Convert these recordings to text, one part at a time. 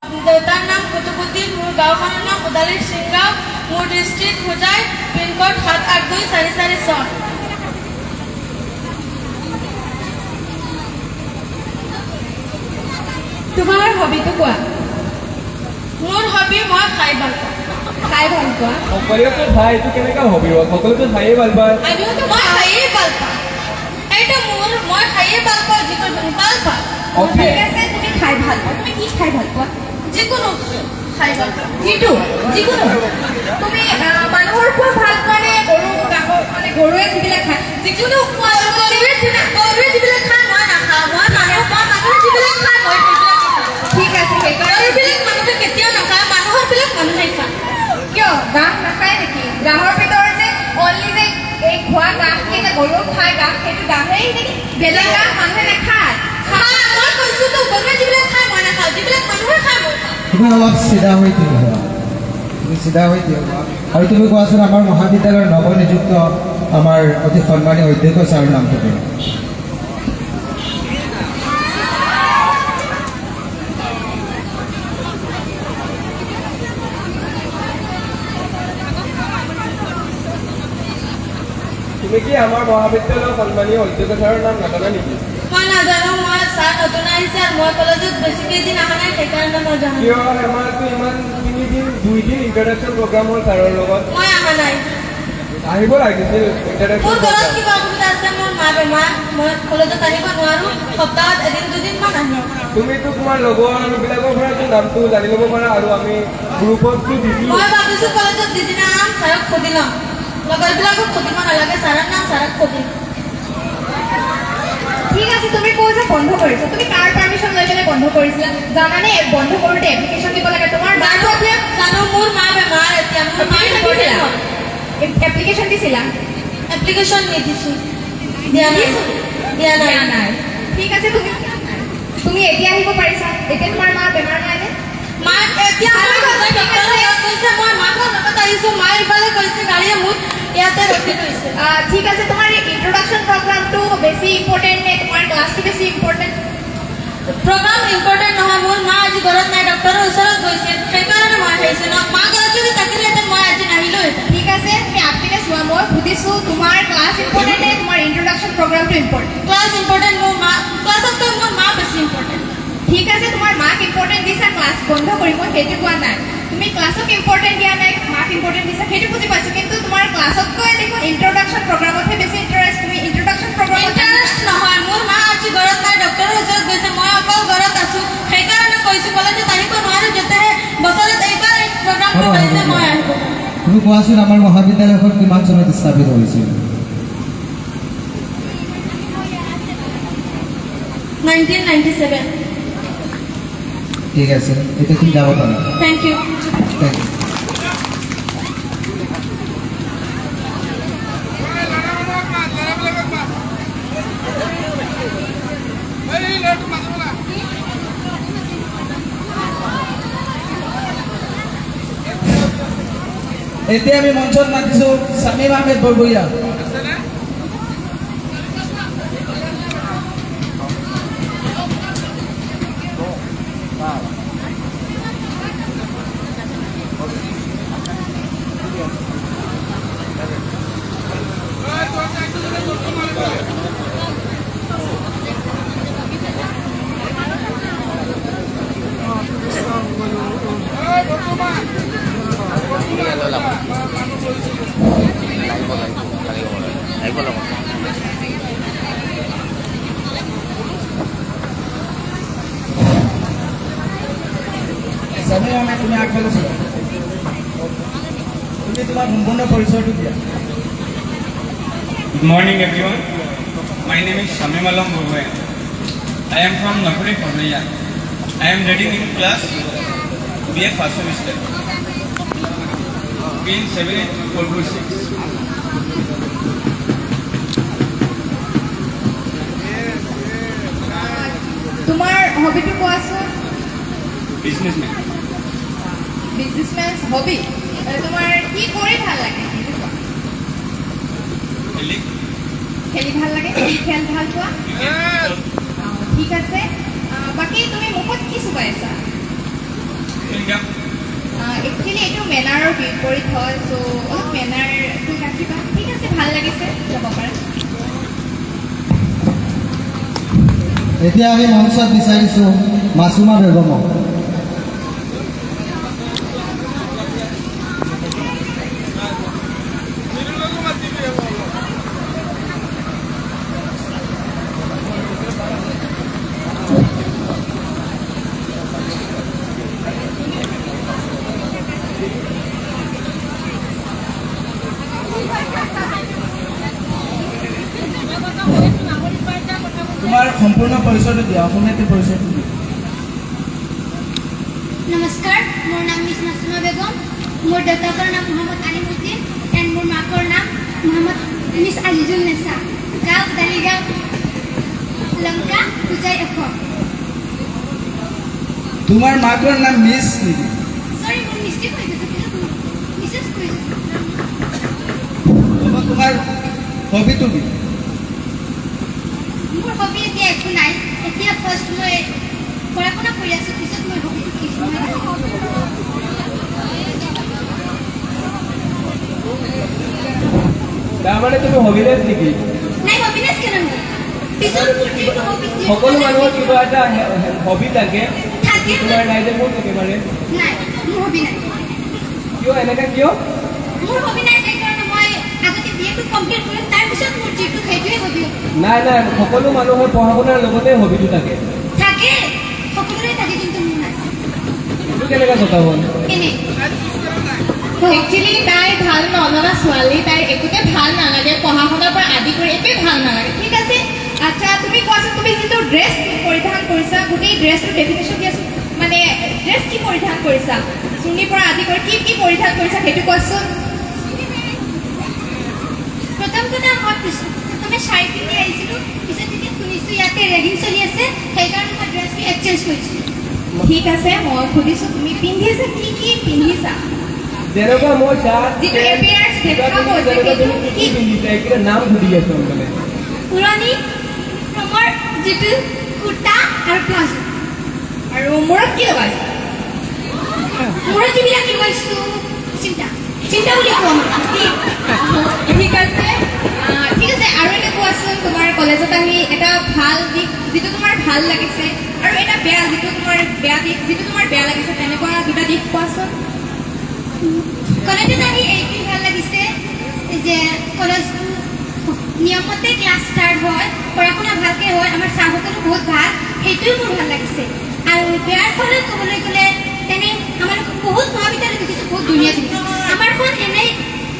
দেউতাৰ নাম কুতুবুদ্দিন। মোৰ গাঁওখনৰ নাম ওদালি সিংগাঁও। মোৰ ডিষ্ট্ৰিক্ট হোজাই। পিনক'ড 782446। তোমাৰ হবিটো কোৱা। মোৰ হবি, মই খাই ভাল পাওঁ। খাই ভাল পোৱা? সকলোৱেতো খায়, এইটো কেনেকুৱা হবি হ'ল? সকলোৱেতো খায়ে ভাল পায়। আমিওতো মই খায়েই ভাল পাওঁ। এইটো মোৰ, মই খায়েই ভাল পাওঁ, যিকোনো ভাল পাওঁ। অ'কে। ঠিক আছে, তুমি খাই ভাল পোৱা। তুমি কি খাই ভাল পোৱা? যিকোনো খাই ভাল পাওঁ। যিটো যিকোনো। তুমি মানুহৰ খোৱা ভাল পোৱা নে গৰু গাহৰ, মানে গৰুৱে যিবিলাক খায় যিকোনো খোৱা? গৰুৱে যিবিলাক খায় মই নাখাওঁ। মই মানুহ, মই মানুহে যিবিলাক খায় মই সেইবিলাকে খাওঁ। ঠিক আছে, সেইকাৰণে গৰুবিলাক মানুহে কেতিয়াও নাখায়, মানুহৰবিলাক মানুহে খায়। কিয়, ঘাঁহ নাখায় নেকি? ঘাঁহৰ ভিতৰত যে অনলি যে এই খোৱা ঘাঁহ কেইটা গৰুৱে খায় ঘাঁহ, সেইটো ঘাঁহেই নেকি? বেলেগ ঘাঁহ মানুহে নাখায়? খায়। মই কৈছোতো, গৰুৱে যিবিলাক খায় মই নাখাওঁ, যিবিলাক মানুহে খায় মই খাওঁ। তুমি অলপ চিধা হৈ থিয় হোৱা। তুমি চিধা হৈ থিয় হোৱা আৰু তুমি কোৱাচোন, আমাৰ মহাবিদ্যালয়ৰ নৱনিযুক্ত আমাৰ অতি সন্মানীয় অধ্যক্ষ ছাৰৰ নামটো কি? তুমি কি আমাৰ মহাবিদ্যালয়ৰ সন্মানীয় অধ্যক্ষ ছাৰৰ নাম নাজানা নেকি? মই নাজানো। মই ছাৰ নতুন আহিছে আৰু মই কলেজত বেছি কেইদিন অহা নাই, সেইকাৰণে মই জানো। কিয়, আমাৰতো ইমান 3 দিন, 2 দিন ইণ্ট্ৰডাকশ্যন প্ৰগ্ৰাম হ'ল ছাৰৰ লগত। মই অহা নাই। আহিব লাগিছিল ইণ্ট্ৰডাকশ্যন মোৰ ঘৰত প্ৰগ্ৰাম। কিবা অসুবিধা আছে, মোৰ মা বেমাৰ, মই কলেজত আহিব নোৱাৰো। সপ্তাহত এদিন দুদিনমান আহিম। তুমিতো তোমাৰ লগৰবিলাকৰ পৰাতো নামটো জানি ল'ব পাৰা আৰু আমি গ্ৰুপততো দিছোঁ। মই ভাবিছো কলেজত যিদিনা আহম ছাৰক সুধি ল'ম। লগৰবিলাকক সুধিব নালাগে, ছাৰৰ নাম ছাৰক সুধিম। ঠিক আছে, তুমি কোৱা যে বন্ধ কৰিছা, তুমি কাৰ পাৰ্মিশ্যন লৈ পেলাই বন্ধ কৰিছিলা? জানানে বন্ধ কৰোঁতে এপ্লিকেশ্যন দিব লাগে? তোমাৰ মা জানো, জানো। মোৰ মা বেমাৰ এতিয়া, মোৰ মা ইম্পৰ্টেণ্ট হয়। এপ্লিকেশ্যন দিছিলা? এপ্লিকেশ্যন নিদিছো, দিয়া নাই, দিয়া নাই। দিয়া নাই। ঠিক আছে, তুমি তুমি এতিয়া আহিব পাৰিছা। এতিয়া তোমাৰ মা বেমাৰ নাই নে? মা এতিয়া মই ডক্টৰৰ লগত গৈছে, মই মাকৰ লগত আহিছো। মা ইফালে গৈছে, গাড়ীয়ে মোক ইয়াতে ৰখি গৈছে। ঠিক আছে, তোমাৰ ইন্ট্ৰডাকশ্যন প্ৰগ্ৰামটো বেছি ইম্পৰ্টেণ্ট নে তোমাৰ ক্লাছটো বেছি ইম্পৰ্টেণ্ট? প্ৰগ্ৰাম ইম্পৰ্টেণ্ট নহয়। মোৰ মা আজি ঘৰত নাই, ডক্টৰৰ ওচৰত গৈছে, সেইকাৰণে মই আহিছো ন। মা ঘৰত যদি থাকিলেহেঁতেন মই আজি নাহিলোহেঁতেন। ঠিক আছে, তুমি আগপিনে চোৱা। মই সুধিছো, তোমাৰ ক্লাছ ইম্পৰ্টেণ্ট নে তোমাৰ ইন্ট্ৰডাকশ্যন প্ৰগ্ৰামটো ইম্পৰ্টেণ্ট? Class important. মোৰ মা, ক্লাছতকৈ মোৰ মা বেছি ইম্পৰ্টেণ্ট। ঠিক আছে, তোমাৰ মাক ইম্পৰ্টেণ্ট দিছা ক্লাছ বন্ধ কৰি, মই সেইটো কোৱা নাই। তুমি ক্লাছক ইম্পৰ্টেণ্ট দিয়া নাই, মাক ইম্পৰ্টেণ্ট দিছা, সেইটো বুজি পাইছো। কিন্তু তোমাৰ ক্লাছতকৈ দেখোন ইন্ট্ৰডাকশ্যন প্ৰগ্ৰামতহে বেছি ইণ্টাৰেষ্ট। তুমি ইন্ট্ৰডাকশ্যন প্ৰগ্ৰামত ইণ্টাৰেষ্ট নহয়। মোৰ মা আজি ঘৰত নাই, ডক্টৰৰ ওচৰত গৈছে, মই অকল ঘৰত আছো, সেইকাৰণে কৈছো কলেজত আহিব নোৱাৰো। যেতিয়াহে বছৰত এইবাৰ এই প্ৰগ্ৰামটো হ'ব, হ'ব, হৈছে, মই হ'ব। আহিব। তুমি কোৱাচোন, আমাৰ মহাবিদ্যালয়খন কিমান চনত স্থাপিত হৈছিল? 1997। ঠিক আছে, এতিয়া তুমি যাব পাৰা। Thank you. Thank you. এতিয়া আমি মঞ্চত মাতিছো শামীম আহমেদ বৰভূঞা। শামীম আহমেদ, তুমি আগফালে চোৱা। তুমি তোমাৰ সম্পূৰ্ণ পৰিচয়টো দিয়া। Good morning, everyone. My name is Shamim Alam Borgohain. I am from Nagari Hornaya. I am reading in class BA first semester. PIN 78446. তোমাৰ হবিটো কোৱাচোন। Businessman. Businessmen hobby. তোমাৰ কি কৰি ভাল লাগে সেইটো কোৱা। খেলি। খেলি ভাল লাগে? কি খেল ভাল পোৱা? Cricket. ঠিক আছে। বাকী তুমি মুখত কি চুবাই আছা? এইটো মেনাৰৰ বিপৰীত হয়। চ' অলপ মেনাৰটো ৰাখিবা। ঠিক আছে, ভাল লাগিছে, যাব পাৰা। এতিয়া আমি মঞ্চত বিচাৰিছোঁ মাছুমা বেগমক। তোমাৰ সম্পূৰ্ণ পৰিচয়টো দিয়া, অসমীয়াতে পৰিচয়টো দিয়া। নমস্কাৰ, মোৰ নাম মিছ মাছুমা বেগম। মোৰ দেউতাকৰ নাম মোহাম্মদ আলিমুদ্দিন এণ্ড মোৰ মাকৰ নাম মোহাম্মদ মিছ আজিজুল নেছা। গাঁও দালিগাঁও, লংকা, পূজাই অসম। তোমাৰ মাকৰ নাম মিছ নেকি? চৰি, মোৰ মিষ্টেক হৈ গৈছে, মিছেছ কৈছোঁ। তোমাৰ হবিটো কি? মোৰ হবি এতিয়া একো নাই। এতিয়া ফাৰ্ষ্ট মই পঢ়া শুনা কৰি আছোঁ, পিছত মই হবিটো কি। তাৰমানে তুমি হবিলেছ নেকি? নাই, হবিলেছ কেনে নহয়, পিছত মোৰ যিটো হবি সকলো মানুহৰ কিবা এটা হবি থাকে। থাকে। তোমাৰ নাই যে, মোৰ থাকে মানে। নাই, মোৰ হবি নাই। কিয় এনেকা, কিয়? মোৰ হবি নাই, সেইকাৰণে মই আগতে বি এটো কমপ্লিট কৰিম, তাৰপিছত মোৰ যিটো সেইটোৱে হবি হ'ব। নাই নাই, সকলো মানুহৰ পঢ়া শুনাৰ লগতে হবিটো থাকে। থাকে, সকলোৰে থাকে, কিন্তু মোৰ নাই। এইটো কেনেকা কথা হ'ল? কেনে? একচুৱেলি তাই ভাল নজনা ছোৱালী, তাইৰ একোতে ভাল নালাগে, পঢ়া শুনাৰ পৰা আদি কৰি একোৱে ভাল নালাগে। ঠিক আছে। আচ্ছা, তুমি কোৱাচোন, তুমি যিটো ড্ৰেছ পৰিধান কৰিছা, গোটেই ড্ৰেছটোৰ ডেফিনেশ্যন দিয়াচোন। মানে ড্ৰেছ কি পৰিধান কৰিছা, চুঙিৰ পৰা আদি কৰি কি কি পৰিধান কৰিছা সেইটো কোৱাচোন। প্ৰথম কথা, মই প্ৰথমে শাৰী পিন্ধি আহিছিলোঁ, পিছত যেতিয়া শুনিছোঁ ইয়াতে ৰেগিং চলি আছে, সেইকাৰণে মই ড্ৰেছটো এক্সচেঞ্জ কৰিছোঁ। ঠিক আছে, মই সুধিছোঁ তুমি পিন্ধিছা কি কি পিন্ধিছা? যেনেকুৱা মই চাৰ্ট যিটো appearance দেখা গৈছে, যেনেকুৱা তুমি সেইটো কি কি পিন্ধিছা, এইকেইটা নাম সুধি আছো মানে। পুৰণি ক্ৰমৰ যিটো কুৰ্তা আৰু প্লাজো। আৰু মূৰত কি লগাইছা? মূৰত যিবিলাক লগাইছোঁ, চিন্তা চিন্তা বুলি কওঁ। ঠিক আছে, ঠিক আছে। আৰু এটা কোৱাচোন, তোমাৰ কলেজত আহি এটা ভাল দিশ যিটো তোমাৰ ভাল লাগিছে আৰু এটা বেয়া যিটো তোমাৰ বেয়া দিশ যিটো তোমাৰ বেয়া লাগিছে, তেনেকুৱা দুটা দিশ কোৱাচোন। কলেজত আহি এইটোৱে ভাল লাগিছে যে কলেজ নিয়মতে ক্লাছ ষ্টাৰ্ট হয়, পঢ়া শুনা ভালকৈ হয়, আমাৰ ছাৰসকলো বহুত ভাল, সেইটোৱে মোৰ ভাল লাগিছে। আৰু বেয়াৰ ফলত ক'বলৈ গ'লে তেনে আমালোকক বহুত মহাবিদ্যালয় দেখিছোঁ বহুত ধুনীয়া ধুনীয়া, আমাৰখন এনেই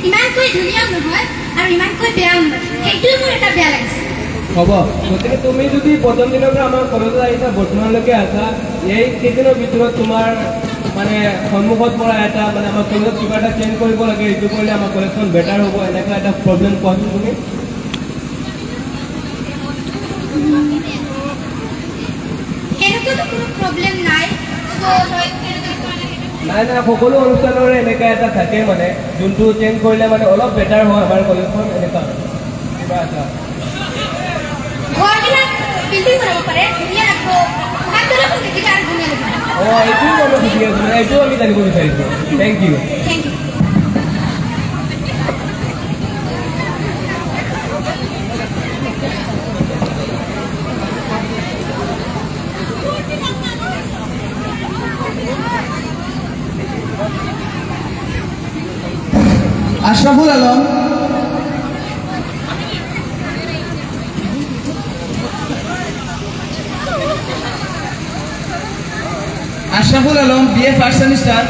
ইমানকৈ ধুনীয়াও নহয় আৰু ইমানকৈ বেয়াও নহয়, সেইটোৱে মোৰ এটা বেয়া লাগিছে। হ'ব, গতিকে তুমি যদি প্ৰথম দিনৰ পৰা আমাৰ কলেজত আহিছা, বৰ্তমানলৈকে আছা, এই কেইদিনৰ ভিতৰত তোমাৰ মানে সন্মুখত পৰা এটা মানে আমাৰ কলেজত কিবা এটা চেঞ্জ কৰিব লাগে, এইটো কৰিলে আমাৰ কলেজখন বেটাৰ হ'ব, এনেকুৱা এটা প্ৰব্লেম কোৱাচোন তুমি। এনেকুৱাতো কোনো প্ৰব্লেম নাই। নাই নাই, সকলো অনুষ্ঠানৰে এনেকুৱা এটা থাকে, মানে যোনটো চেঞ্জ কৰিলে মানে অলপ বেটাৰ হয় আমাৰ কলেজখন, এনেকুৱা কিবা এটা। ঘৰবিলাক বিল্ডিং বনাব পাৰে, ধুনীয়া লাগিব, মহাবিদ্যালয়খন দেখিলে আৰু ধুনীয়া লাগিব। অঁ, এইটোও আমি সুধি আছোঁ, মানে এইটোও আমি জানিব বিচাৰিছোঁ। Thank you. Thank you. Ashraful Alam. Ashraful Alam, B A first semester.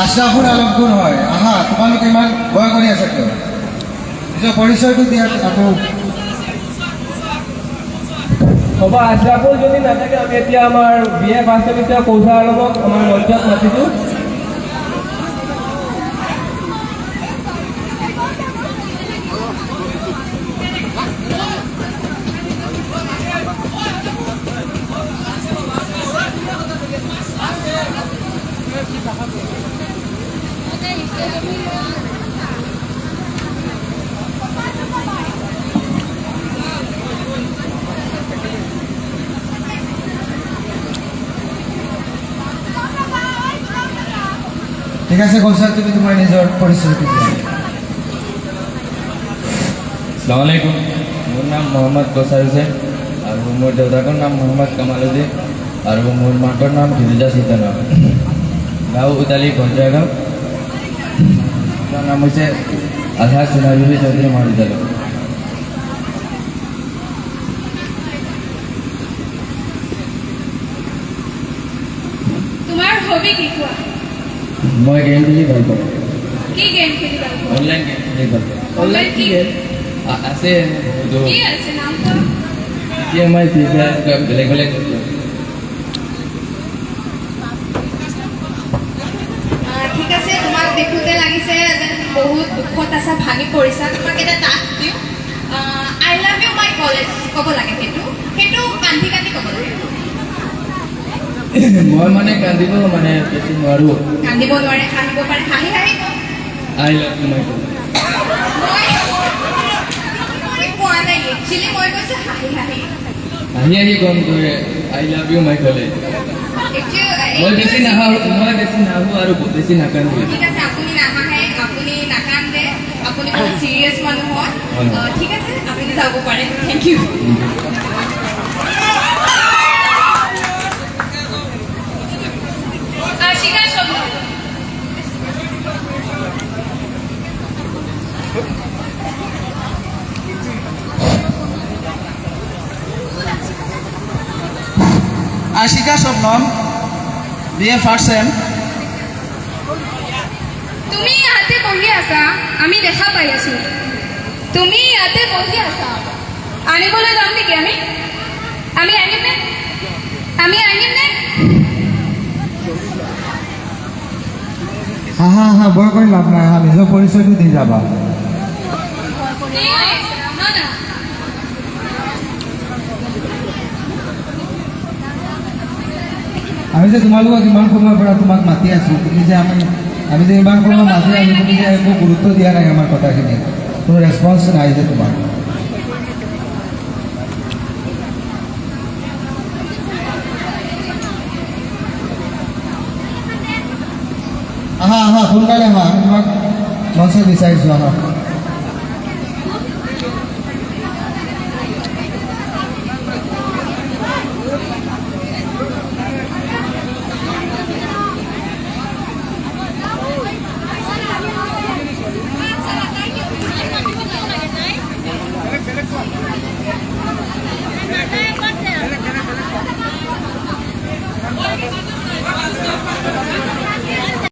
Ashraful Alam কোন হয়? আহা, তোমালোকে ইমান ভয় কৰি আছা কিয়? নিজৰ পৰিচয়টো দিয়া আকৌ। হ'ব, আশৰাফুল যদি নাথাকে, আমি এতিয়া আমাৰ বি এ ফাৰ্ষ্ট ছেমিষ্টাৰ কৌচাৰ আলমক আমাৰ মঞ্চত মাতিছোঁ। ঠিক আছে কৌশল, তুমি তোমাৰ নিজৰ পৰিচয়টো দিয়া। আসসালামু আলাইকুম। মোৰ নাম মহম্মদ কৌচাৰ হুছেইন আৰু মোৰ দেউতাকৰ নাম মহম্মদ কামালুদ্দিন আৰু মোৰ মাকৰ নাম গিৰিজা চুলতানা। গাঁও উদালি বঞ্জাগাঁও। তাৰ নাম হৈছে আলহাজ সোণাজুলি চৌধুৰী মহাবিদ্যালয়। তোমাৰ হবি কি কোৱা? মই গেম খেলি ভাল পাওঁ। কি গেম খেলি ভাল পোৱা? অনলাইন গেম খেলি ভাল পাওঁ। অনলাইন কি গেম আছে বহুতো। কি আছে নাম কোৱা? এতিয়া মই ফ্ৰী ফায়াৰ, বেলেগ বেলেগ বস্তু আছে। ঠিক আছে, তোমাক দেখোঁতে লাগিছে যেন বহুত দুখত আছা, ভাঙি পৰিছা। তোমাক এটা টাস্ক দিওঁ, I love you my college ক'ব লাগে। সেইটো সেইটো কান্দি কান্দি ক'ব লাগে। মই মানে কান্দিব মানে বেছি নোৱাৰোঁ। কান্দিব নোৱাৰে, হাঁহিব পাৰে, হাঁহি হাঁহি কওক। I love you my college. মই কোৱা নাই একচুৱেলি, মই কৈছোঁ হাঁহি হাঁহি। হাঁহি হাঁহি ক'ম তই I love you my college. মই বেছি নাহাঁহো, মই বেছি নাহোঁ আৰু বেছি নাকান্দো। ঠিক আছে, আপুনি নাহাঁহে, আপুনি নাকান্দে, আপুনি বহুত চিৰিয়াছ মানুহ হয়। হয়। ঠিক আছে, আপুনি যাব পাৰে। Thank you. Ashika Shabnam. Ashika Shabnam, BA first sem. তুমি ইয়াতে বহি আছা, আমি দেখা পাই আছো। তুমি ইয়াতে বহি আছা, আনিবলৈ যাম নেকি আমি? আমি আনিম নে? আমি আনিম নে? হা হা হা, ভয় কৰি লাভ নাই। হা, নিজৰ পৰিচয়টো দি যাবা। কি হৈছে? আহা না। আমি যে তোমালোকক ইমান সময়ৰ পৰা তোমাক মাতি আছো, তুমি যে আমি যে ইমান সময় মাতি আছো, তুমি যে একো গুৰুত্ব দিয়া নাই আমাৰ কথাখিনি, কোনো ৰেচপন্স নাই যে তোমাৰ। আহা আহা, সোনকালে আহা, আমি তোমাক মঞ্চত বিচাৰিছো, আহা।